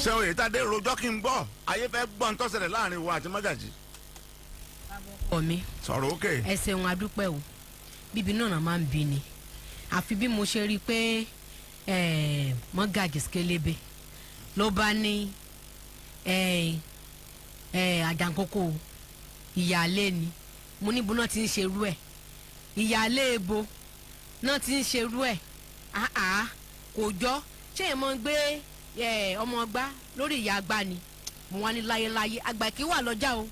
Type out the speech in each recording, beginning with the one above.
Ṣé Oyètádé, rojọ́ kí n gbọ́. Ayé fẹ́ gbọ́ ń tó ṣẹlẹ̀ láàrin wa àti mọ́gàjì. Ọkọ mi. Sọ̀rọ̀ òkè. Ẹ ṣeun, adúpẹ́ o. Bíbí náà máa ń bí ni, àfi bí mo ṣe rí i pé mọ́gàjì Skélébé ló bá ní Àjàǹkókò ìyáálé ni. Mo níbo náà ti ń ṣerú ẹ̀? Ìyáálé ebo náà ti ń ṣerú ẹ̀? Àá, kò jọ. Ṣé èèyàn máa ń gbé ọmọ ọgbá lórí ìyá àgbà ni? Mo wá ní láyéláyé, àgbà kì í wà lọ́jà o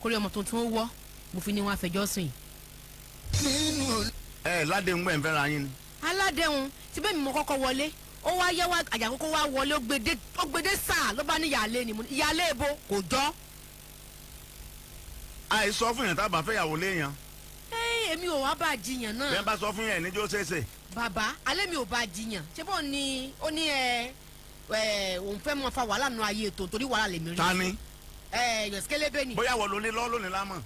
kórí ọmọ tuntun ó wọ́. Mo fi ní wọn àfẹjọ́ sùn yìí. Ẹ ládé ń gbẹ̀ ń fẹ́ra yín ni. Aládéhùn tí bẹ́ẹ̀ mi mo kọ́kọ́ wọlé, ó wá yẹ wá Àjàkókò wá wọlé, ó gbede, ó gbede sáà, ló bá ní ìyáálé ni. Mo ní ìyáálé ebo? Kò jọ. Àìsọ fún yàn tá a bá fẹ́ yàwó léèyàn. Ẹ́, èmi ò wá bá a jiyàn Bí wọ́n náà. bá sọ fún yàn níjó ṣeéṣe. Bàbá alẹ́, mi ò bá a jiyàn. Ṣé bó ni ó ní ẹ ẹ òun fẹ́ mọ fa wàhálà nù ayé ètò, torí wàhálà lèmi rí. Ta ni? Ẹ Yọ̀síkélébé ni. Bóyá wọ́n lóní lọ́ lónìí lámọ̀,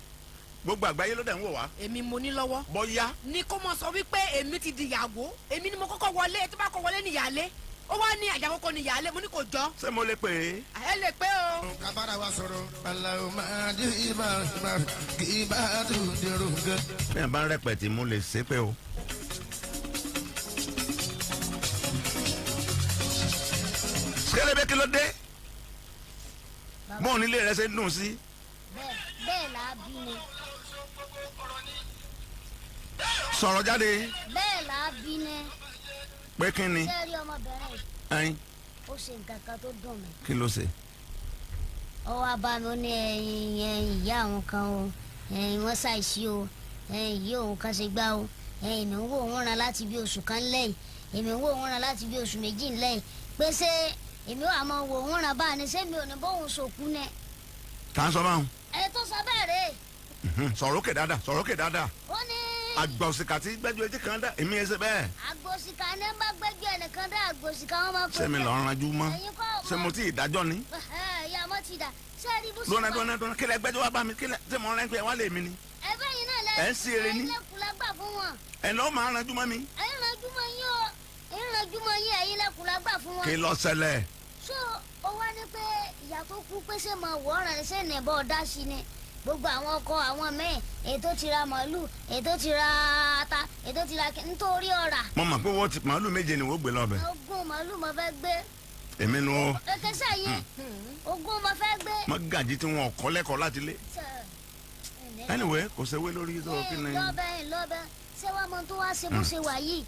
gbogbo àgbáyé ló dẹ̀ ń wò wá. Èmi mo ní lọ́wọ́. Bóyá. Ni kó mọ sọ wípé èmi ti di ìyàwó, èmi ni mo kọ́kọ́ wọlé, tó bá kọ́ wọlé ní ìyáálé. Ó wá ní Àjàkókò ní ìyáálé. Mo ní kò jọ. Ṣé mo lè pè é? Ẹ lè pé o. Kábàárà wa sọ̀rọ̀ aláwọ̀ máa dé ibà kí ibà tó dèrò gẹ́. Bí ẹ̀ bá ń rẹpẹ̀tì, mo lè ṣe pé o. Skélébé, kí ló dé? Bóun nílé rẹ ṣe ń dùn sí. Bẹ́ẹ̀ bẹ́ẹ̀ là á bí ni. Sọ̀rọ̀ jáde. Bẹ́ẹ̀ là á bí ni. Pé kí ni? Ṣé ẹ rí ọmọbìnrin yìí? Ẹyin. Ó ṣe nǹkan kan tó dùn mí. Kí ló ṣe? Ó wá bá mi, ó ní ẹyin ẹyin ìyá àwọn kan o, ẹyin wọn ṣàìsí o, ẹyin ìyá òun kan ṣe gbá o, ẹyin èmi ń wò wọ́n ran láti bí oṣù kan lẹ́yìn, èmi ń wò wọ́n ran láti bí oṣù 2 lẹ́yìn, pé ṣé èmi wà máa wò wọ́n ran báà ni? Ṣé mi ò ní bóun sòkú ni? Tá a sọ báwọn. Ẹ tó sọ bẹ́ẹ̀ rèé. Sọ̀rọ̀ òkè dáadáa, sọ̀rọ̀ òkè dáadáa. Ó ní. Àgbà òsìkà tí gbẹ́jọ́ etí kan dá, èmi ẹ ṣe bẹ́ẹ̀. Àgbòsìkà ní bá gbẹ́jọ́ ẹnìkan dá, àgbòsìkà wọn máa ń pè. Ṣé mi lọ́ọ́ ranjú mọ́? Ẹ̀yin kọ́. Ṣé mo ti ìdájọ́ ni? Ẹ ìyá mọ́ ti dà. Ṣé ẹ rí bó ṣe Lónà wà? lónà lónà, kílẹ̀ gbẹ́jọ́ wá bá mi, kílẹ̀ ṣé mo rẹ́ pé wá lè mi ni? Ẹ bẹ́yìn náà lẹ. Ẹ̀ ń ṣe eré ní. Ẹ̀yin lẹ́kùn lágbà fún wọn. Ẹ̀ lọ́ọ́ máa ranjú mọ́ mi. Ẹ̀yin ranjú mọ́ yín o, ẹ̀yin ranjú mọ́ yín, ẹ̀yin lẹ́kùn lágbà fún wọn. Kí ló ṣẹlẹ̀? So ó wá ní pé ìyá tó kú, pé ṣé mo wọ̀ ọ̀ràn ni, ṣé nìbọn ọ̀dá sí ni, gbogbo àwọn ọkọ àwọn míì, ètò ti ra màálù, ètò ti ra ata, ètò ti ra nítorí ọ̀rà. Mo mọ̀ pé wọ́n ti màálù méje ni wọ́n gbé lọ́bẹ̀. 20 màálù mo fẹ́ gbé. Èmi nu o. Èké sẹ́yìn, 20 mo fẹ́ gbé. Mọ́gàjí tí wọn kọ́ lẹ́kọ̀ọ́ láti lé. Anyway, kò sẹ́wé lórí tó kí ni. Lọ́bẹ̀ lọ́bẹ̀, ṣé wàá mọ tó wá ṣe bó ṣe wà yìí?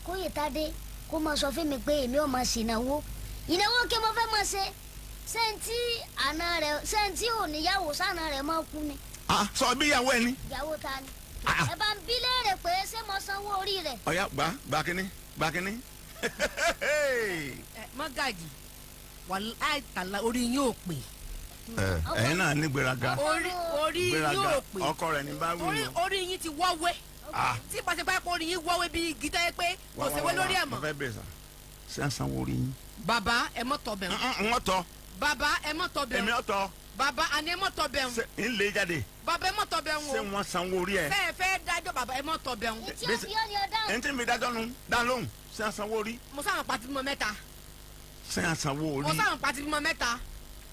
Kóyètádé kó máa sọ fún mi pé èmi ò máa ṣe ìnáwó. Ìnáwó kí mo fẹ́ máa ṣe? Ṣé ń tí àna rẹ̀, ṣé ń tí ò níyàwó sànà rẹ̀ máa kú ni? Ah, sọ bí ìyàwó ẹ ni. Ìyàwó ta ni? Ah. Ẹ bá ń bí léèrè pé ṣé mo sanwó orí rẹ̀. Ọ̀ya, gbà, gbà kínní, gbà kínní. Ẹ mọ́gàjì, wàláì tàlà, orí yín ò pè. Ẹ ẹ̀yin náà ní gbéraga. Orí yín Gbéraga. ò pè. Ọkọ rẹ̀ ní bá wí Orí o. orí yín ti wọ́wé. Ah. Tí pàṣípàá pé orí yín wọ́wé bí igi tẹ́ pé kò séwé lórí ẹ̀ Mo mọ́. fẹ́ bẹ̀rẹ̀ sà, ṣé ń sanwó orí yín? Bàbá, ẹ mọ́ tọ̀ bẹ̀ wọ́n. Wọ́n tọ́. Bàbá, ẹ mọ́ tọ̀ bẹ̀ Èmi wọ́n. ọ̀tọ̀. Bàbá, àní ẹ mọ́ tọ̀ bẹ̀ wọ́n. Ṣé ń lé jáde? Bàbá, ẹ mọ́ tọ̀ bẹ̀ Ṣé wọ́n o. wọ́n sanwó orí ẹ̀? Fẹ́ ẹ fẹ́ dájọ́, bàbá, ẹ mọ́ tọ̀ bẹ̀ wọ́n. Etí òbí ọ̀ ni ọ̀dá. Ẹni tí mi dájọ́ nu dá lóhùn, ṣé ń sanwó orí? Mo sáwọn pàtí bímọ mẹ́ta. Ṣé ń sanwó orí? Mo sáwọn pàtí bímọ mẹ́ta.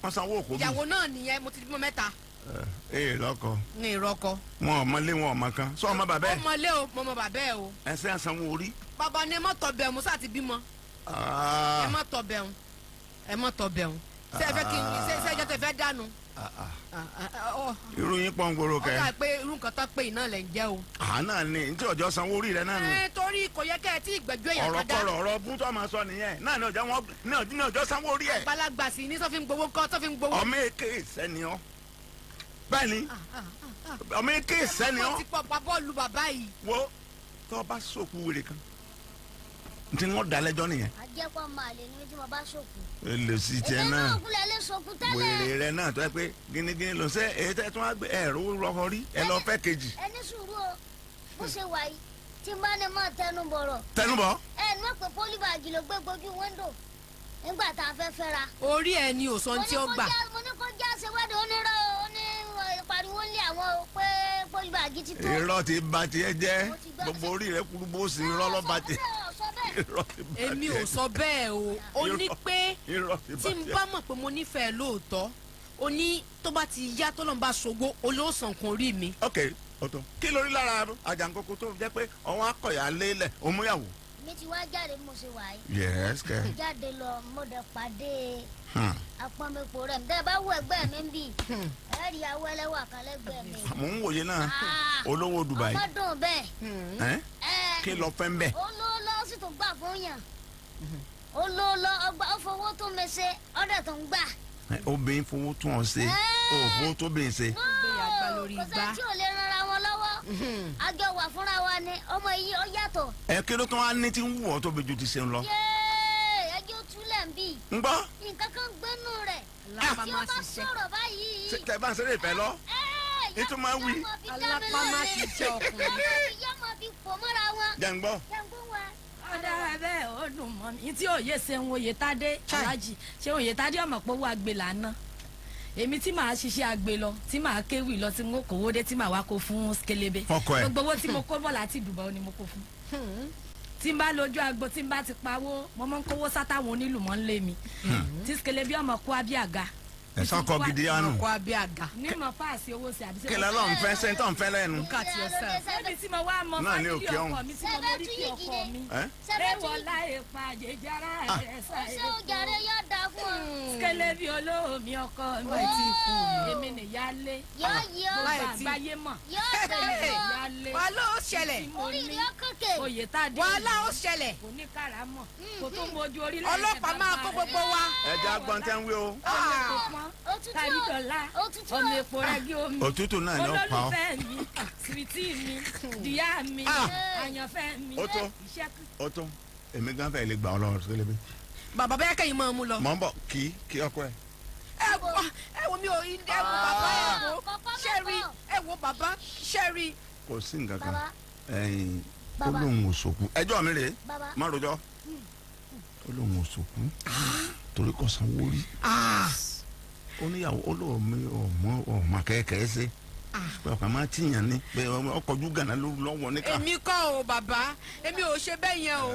Wọ́n sanwó òkú bí? Ìyàwó náà nìyẹn, mo ti bímọ mẹ́ta. Ẹ ẹ lọ́kọ. Ní ìrọ́kọ. Wọn ò mọlé, wọn ò mọ kan sọ ọmọ bàbá ẹ. Ó mọlé o, mo mọ bàbá ẹ o. Ẹ ṣé ń sanwó orí? Bàbá ni ẹ mọ́ tọ̀ bẹ̀ wọ́n, mo sáà ti bímọ. Ah. Ẹ mọ́ tọ̀ bẹ̀ wọ́n, ẹ mọ́ tọ̀ bẹ̀ wọ́n. Ṣé ẹ fẹ́ kí n ṣe ẹjọ́ tẹ fẹ́ dànù? Ah, ah. Irú yín pọ́n gbòòrò Ó kẹ. dà pé irú nǹkan tán pé iná lẹ̀ ń jẹ́ o. Àná ni ntí ọjọ́ sanwó orí rẹ náà nù. Ẹ torí kò yẹ kẹ́ ẹ tí ìgbẹ́jọ́ èèyàn Ọ̀rọ̀ kan dá. kọ̀rọ̀ ọ̀rọ̀ bú tó máa sọ nìyẹn náà ní ọjọ́ wọn ní ọjọ́ sanwó orí ẹ̀. Àgbàlagbà sì ní sọ́fin gbowó kọ́ sọ́fin gbowó. Ọmọ èké sẹ́ni ọ́, bẹ́ẹ̀ ni, ọmọ èké sẹ́ni Ẹ ọ́. mọ̀ ti pọ̀ pa bọ́ọ̀lù bàbá yìí. Wo, tó o bá sòkú wèrè kan ntí wọ́n da lẹ́jọ́ nìyẹn. Àjẹpọ̀ máa lè ní tí mo bá sòkù. Èlò sí tiẹ̀ Èmi náà. náà kúlẹ̀ lè sòkù tẹ́lẹ̀. Wèrè rẹ náà tó yẹ pé gínígíní ló ṣe èyí tẹ́ tún wá gbé ẹ̀rọ rọkọ rí ẹ lọ fẹ́ kejì. Ẹ ní sùúrù o, bó ṣe wà yìí, tí n bá ní máa tẹnu bọ̀rọ̀. Tẹnubọ. Ẹ ní wọ́n pè polybag ló gbé gbojú wíńdò nígbà tá a fẹ́ fẹ́ra. Orí ẹ ni ò sọ tí ó gbà. Mo ní kó já ṣe wádìí, onírọ́, ó ní pariwo ń lé àwọn o pé polybag ti tó. Irọ́ ti ba tiẹ̀ jẹ́. Mo ti gbọ́. Gbogbo orí rẹ kúrú bó sì irọ́ lọ́ ba tiẹ̀. Sọ bẹ́ẹ̀. Irọ́ ti ba Èmi ò tiẹ̀. sọ bẹ́ẹ̀ o, ó ní pé Irọ́ ti Tí n bàjẹ́. bá mọ̀ pé mo nífẹ̀ẹ́ lóòótọ́, o ní tó bá ti yá tọ́lọ́n bá ṣògo olóòsàn kan orí mi. Ok, ọ̀tọ̀ kí lórí lára Àjàǹkókò tó jẹ́ pé ọ̀wọ́n akọ̀yà lélẹ̀ òmúyàwó. Mi ti wá jáde bí mo ṣe wà yìí. Yes kẹ. Jáde lọ, mo dẹ̀ pàdé apọ́nmẹ́pọ̀ rẹ̀. Tẹ́ ẹ bá wọ ẹgbẹ́ mi ń bì, ẹ rí awọ ẹlẹ́wà kan lẹ́gbẹ̀ẹ́ mi. Mò ń wòye náà. Ah, olówó Dubai. Ọmọ dùn bẹ́ẹ̀. Ẹ́? Ẹ Kí lọ fẹ́ ń bẹ̀. ó ló lọ, ó sì tún gbà fún yàn. Ó ló lọ ọgbà, ó fowó tún mi ṣe, ọ̀dẹ̀ tó ń gbà. Ẹ, obìnrin fowó tún ọ ṣe, o ò fowó tó bìnrin ṣe. Gbé àgbà lórí Kò igbá. sẹ́ni tí ò lè ranra wọn lọ́wọ́. Àjọ wà fúnra wa ni ọmọ yìí ó yàtọ̀. Ẹ kí ló tún wá ní tí ń wù ọ́ tóbi ju ti ṣe ń lọ. Yéé, ẹjọ́ túlẹ̀ ń bì. Ń gbọ́. Nǹkan kan gbénú rẹ̀. Alápá Tí má ó bá ṣiṣẹ́. sọ̀rọ̀ báyìí. Ṣé tẹ bá ń ṣeré ìfẹ́ lọ. Ẹ́ẹ̀, Ètò máa wí. yá máa fi dá mi Alápá má lóore. ṣiṣẹ́ ọkùnrin. Yá máa fi pò mọ́ra wọn. Jẹ́ ń gbọ́. Jẹ́ ń gbọ́ wa. Ọ̀dà bẹ́ẹ̀, ó dùn mọ́ mi tí òye ṣe ń Oyètádé. Chai. Aláàjì ṣé Oyètádé ọmọ pé owó àgbè lànà èmi tí màá ṣiṣẹ́ àgbè lọ, tí màá kéwì lọ, tí n ó kówó dé, tí màá wá kó fún Skelebe. Fọ́kọ ẹ̀. Gbogbo owó tí mo kó bọ̀ láti Dubai ni mo kó fún. Tí n bá lójú agbo, tí n bá ti pawó, mo máa ń kówó sátàwọn onílù mọ́ ń lé mi, tí Skelebe ọmọ kó abí àga. Ẹ sọkọ gidi yánu. Ọkọ abẹ́ àga. Ní mo fáàsì owó sí àbí Kí lọ́lọ́ ń fẹ́ ṣe ń tọ́ ń fẹ́ lẹ́nu. Look at yourself. Níbi tí mo wá mọ Náà ní fámìlì òkè ọ̀hún. ọkọ mi, tí mo mọ oríkì ọkọ mi. Ẹ́? Sẹ́fẹ̀ Ewọ tún láì pa jẹjẹrẹ rẹ sáyé. Ṣé o jàre, yóò dáa fún ọ. Skelebe olómi ọkọ mi. Láì tí ì kú mi. Èmi nìyálé. Yóò yí ọ. Láì Gbogbo tí- àgbáyé mọ̀. Yóò dáa fún ọ. Ìyálé. Wàhálà ó ṣẹlẹ̀. Tí mo Orí ní rẹ̀ ó kànkè. Oyètádé. Wàhálà ó ṣẹlẹ̀. Kò ní kàrámọ̀. Kò tó mojú orí Ọlọ́pàá máa kó gbogbo wa. Ẹ jẹ́ agbọ́n tẹ́ ń wí o. Òtútù Tàbí dọ̀la. òtútù Ọmọ epo rẹ́gí omi. Òtútù náà ni ó pa ọ́. Olólùfẹ́ mi, sweetie mi, díyà mi, Ah. àyànfẹ́ mi. Ó tó. Iṣẹ́ Ó tó, èmi gan fẹ́ lè gbà ọ́ lọ́wọ́ Skelebe. Bàbá, bẹ́ẹ̀ kẹ́yìn máa mú lọ. Mọ̀ ń bọ̀ kí kí ọkọ ẹ̀. Ẹ wo, ẹ wo mi ò, ẹ wo bàbá, ẹ wo Kọ̀kọ́ ṣẹ́rí, ẹ wo bàbá ṣẹ́rí. Kò sí nǹkan kan. Bàbá. Ẹ̀yìn ó Bàbá. lóun ò sòkú. Ẹjọ́ mi rèé. Bàbá. Má rojọ́. Ó lóun ò sòkú torí kò sanwó rí. Ó níyàwó, ó lóun mi ọmọ ọmọ kẹ́kẹ́ ṣe pé ọkàn máa tìyàn ni pé ọkọ̀ ojú gànà ló lọ́wọ́ níkà. Èmi kọ́ o bàbá, èmi ò ṣe bẹ́ẹ̀ yẹn o,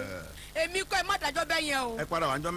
èmi kọ́, ẹ má dájọ́ bẹ́ẹ̀ yẹn o. Ẹ padà wá ń jọ́ mẹ́jọ.